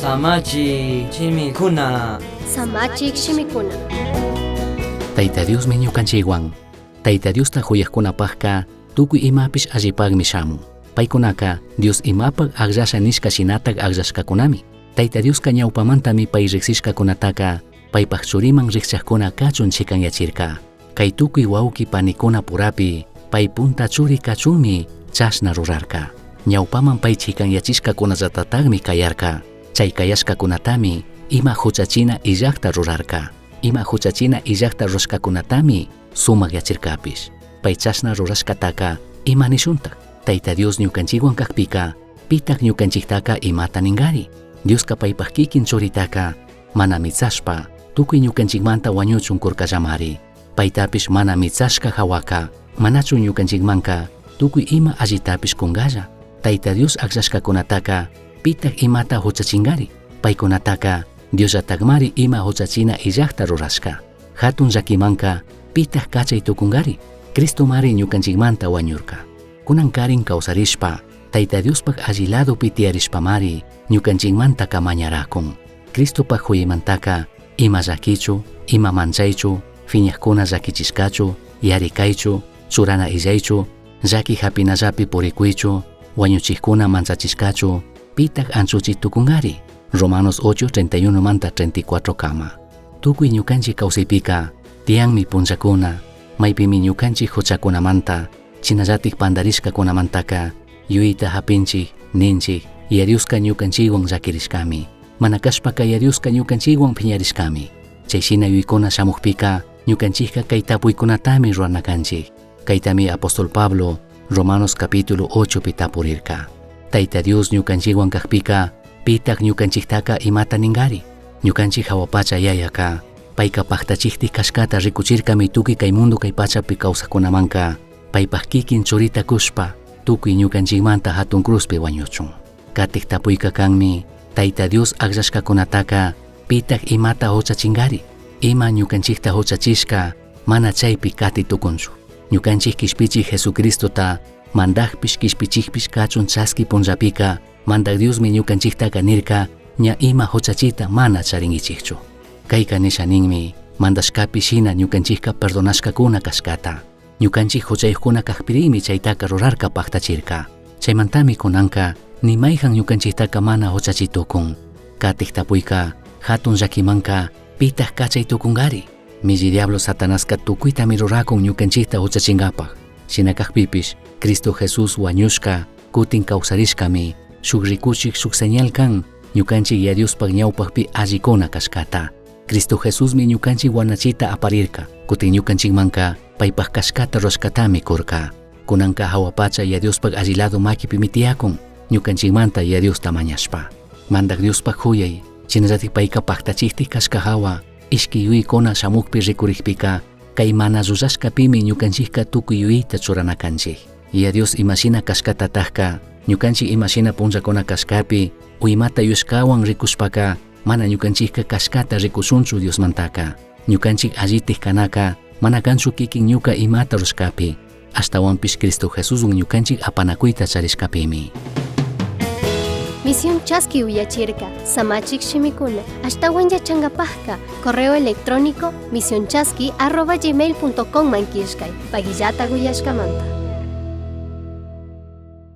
Samachik shimikuna. Samachik shimikuna. Tayta Diosmi ñukanchikwan. Tayta Diosta huyaqkunapaqqa tukuy imapish allipaqmi shamun. Paykunaka Dios imapaq akllasha nishka shinataq akllashkakunami. Tayta Dioska ñawpamantami pay riqsishkakunataka paypaq churiman riqchaqkuna kachun chikanyachirka. Kay tukuy wawqi panikuna purapi pay punta churi kachunmi chashna rurarka. Ñawpaman pay chikanyachishkakunallatataqmi kayarka. Chay kayashkakunatami ima huchachina illaqta rurarka. Ima huchachina illaqta rurashkakunatami sumakyachirkapish. Pay chashna rurashkataka ima nishuntaq? Tayta Dios ñukanchikwan kakpika, pitaq ñukanchiktaka imata ninkari? Dioska paypaq kikin churitaka mana mitsashpa tukuy ñukanchikmanta wañuchun kurkallamari. Paytapish mana mitsashka hawaka, manachu ñukanchikmanka tukuy ima allitapish kunkalla. Tayta Dios akllashkakunataka pitaq imata huchachinkari? Paykunataka Diosllatakmari ima huchachina illaqta rurashka. Hatun llakimanka pitaq kachay tukunkari? Cristomari ñukanchikmanta wañurka. Kunankarin kawsarishpa, Tayta Diospaq alli ladopi tiyarishpamari ñukanchikmantaka mañarakun. Cristopaq huyaymantaka ima llakichu, ima manchaychu, phiñaqkuna llakichishkachu, yarikaychu, churana illaychu, llaki hapinallapi purikuychu, wañuchiqkuna manchachishkachu, pitaq anchuchi tukunkari? Romanos 8, 31 manta 34 kama. Tukuy ñukanchik kawsaypika tiyanmi punllakuna, maypimi ñukanchik huchakunamanta, chinallatik pandarishkakunamantaka yuyayta hapinchik, ninchik, Yaya Dioska ñukanchikwan llakirishkami. Mana kashpaka Yaya Dioska ñukanchikwan phiñarishkami. Chay shina yuyaykuna shamukpika ñukanchikka kay tapuykunatami rurana kanchik. Kaytami apóstol Pablo Romanos capítulo 8 pi tapurirka. Tayta Dios ñukanchikwan kakpika, pitaq ñukanchiktaka imata ninkari? Ñukanchik hawa pacha yayaka, payka paktachiktik kashkata rikuchirkami tukuy kay mundo kay pachapi kawsakkunamanka, paypak kikin churita kushpa, tukuy ñukanchikmanta hatun cruzpi wañuchun. Katik tapuyka kanmi, Tayta Dios akllashkakunataka pitaq imata huchachinkari? Ima ñukanchikta huchachishka mana chaypi kati tukunchu. Ñukanchik kishpichik Jesucristota mandakpish kishpichikpish kachun chaski punllapika, Mandak Diosmi ñukanchiktaka nirka ña ima huchachita mana charinkichikchu. Kayka nisha ninmi, mandashkapi shina ñukanchikka perdonashkakuna kashkata. Ñukanchik huchayukkuna kakpirimi chaytaka rurarka paktachirka. Chaymantami kunanka ni mayhan ñukanchiktaka mana huchachi tukun. Katik tapuyka, hatun llakimanka pitaq kachay tukunkari? Milli diablo Satanaska tukuytami rurakun ñukanchikta huchachinkapak. Shina kakpipish, Cristo Jesús wañushka, kutin kawsarishkami, shuk rikuchik shuk señal kan, ñukanchik Yaya Diospaj ñawpakpi allikuna kashkata. Cristo Jesusmi ñukanchik wanachita aparirka, kutin ñukanchikmanka paypaj kashkata rurashkatami kurka. Kunanka hawa pacha Yaya Diospaj alli lado makipimi tiyakun, ñukanchikmanta Yaya Diosta mañashpa. Mandak Diospaj huyay, shinallatik payka paktachiktik kashka hawa, ishki yuyaykuna shamukpi rikurikpika, kay mana llullashkapimi ñukanchikka tukuy yuyayta churana kanchik. Yaya Dios imashina kashkatatakka, ñukanchik imashina punllakuna kashkapi, o imata yuyashkawan rikushpaka, mana ñukanchikka kashkata rikushunchu Diosmantaka. Ñukanchik allitik kanaka, mana kanchu kikin ñuka imata rurashkapi, ashtawanpish Cristo Jesuswan ñukanchik apanakuyta charishkapimi. Misión Chaski uyachirka, samachik shimikuna, ashtawan yachangapajka, correo electrónico misionchaski@gmail.com man killkay, paguillata uyashkamanta.